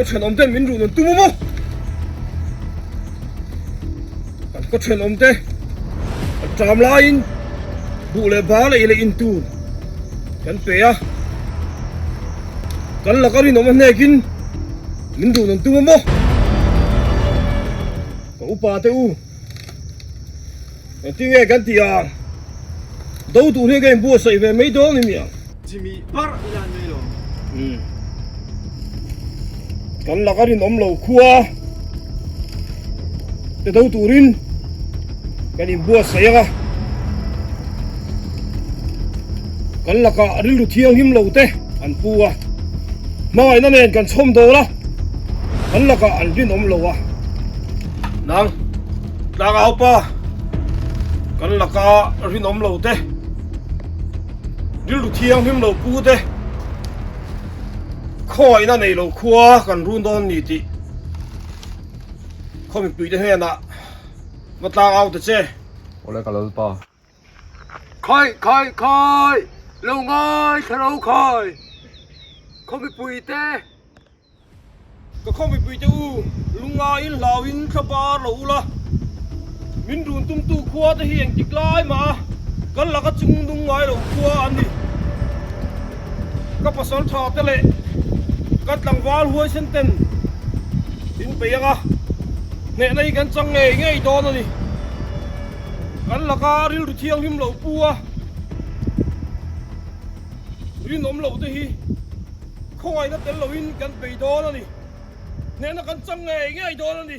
thenawm ten min ruh nun tum a maw? Kan khaw thenawm te an ṭam laiin buh leh bal ei leh in tur kan pe a, kan laka rinawm a hnekin min ruh nun tum a maw? Ka upa te u, engtin nge kan tih ang? Do tur hian ka inbuatsaih ve mai dawn a ni miang. Jimmy parh ila an nei lo. Umm. Kan laka rinawm lo khua te do turin kan inbuatsaih ang a. Kan lakah rilru thianghlim lo te an pu a. Hmangaihna nen kan chhawm dawl a, kan lakah an rinawm lo a. Nang, tlangau pa, kan laka rinawm lo te. Rilru thianghlim lo pu te khawiahna nei lo khua kan run dawn ni tih khaw mipui te hnenah va tlang au ta che. Awle ka lalpa. Khawi khawi khawi lo ngai thla lo khawi khaw mipui te. Ka khaw mipuite u, lungaiin hlauin thla bar lo ula, min run tumtu khua te hi engtik lai mah a kan laka chung nung ngai lo khua an ni. Ka pasal tha te leh ka tlangval huaisen ten in peih ang a, hnehna hi kan chang ngei ngei dawn a ni. Kan laka rilru thianghlim lo pu a, rinawm loh te hi. Khawngaihna tel loin kan bei dawn a ni. Hnehna kan chang ngei ngei dawn a ni.